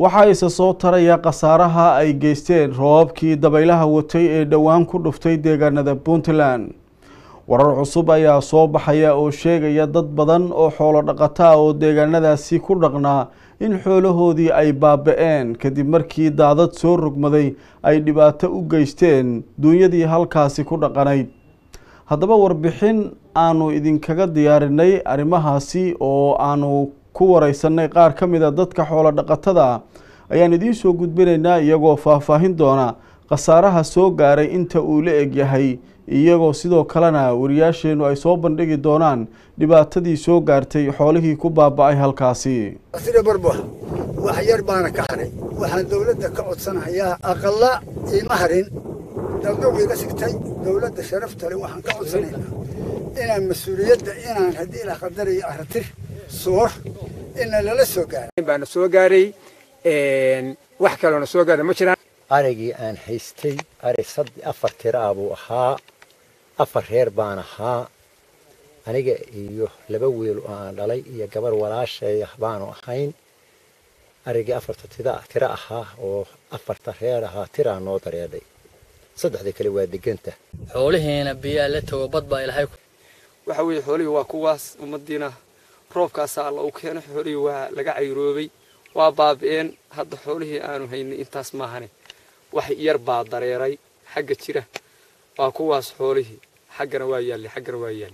Waxaa isa soo taraya khasaaraha ay geysteen roobabkii dabaylaha watay ee dhowaan ku dhuftay deegaanada Puntland. Warar cusub ayaa soo baxaya oo sheegaya dad badan oo xoolo dhaqataa oo deegaanadaasi ku dhaqnaa in xoolahoodii ay baaba-een kadib markii daadad soo rogmaday ay dhibaato u geysteen duunyadii halkaasi ku dhaqanayd. Haddaba warbixin aanu idinkaga diyaarinay arrimahaasi oo aanu ku wareysanay qaar ka mid a dadka xoolo dhaqatada ayaan idiin soo gudbinaynaa, iyagoo faahfaahin doona khasaaraha soo gaaray inta uu la eg yahay, iyagoo sidoo kalena wariyaasheenu ay soo bandhigi doonaan dhibaatadii soo gaartay xoolihii ku baaba-ay halkaasi. Sida barbo wax yar baana ka haray. Waxaan dawladda ka codsanayaa, aqalla iima harin, dawdow iga sigtay. Dawladda sharafta leh waxaan ka codsanaynaa inaan mas-uuliyadda inaan haddii ilaa qadarayo arratir soor ina lala soo gaaray baana soo gaaray, wax kaloona soo gaaray ma jiraan. Arigii aan haystay ari 4 tira ah buu ahaa, 4 reer baan ahaa, aniga iyo 2 wiil oo aan dhalay iyo gabar walaashay ah baanu ahayn. Arigii 4ta tira ahaa oo 4ta reer ahaa tiraa noo dareedhay, 3da kale waa deganta. Xoolihiina biyaa la tago, bad baa ilahay. Waxa weeye xoolihii waa kuwaas, ummadiina roobkaasaa Alla u keenay, xoolihii waa laga cayroobay, waa baabi'een. Hadda xoolihii aanu haynay intaas maahane, wax yar baa dareeray xagga jira, waa kuwaas xoolihii, xaggana waa yaalli, xaggana waa yaalli.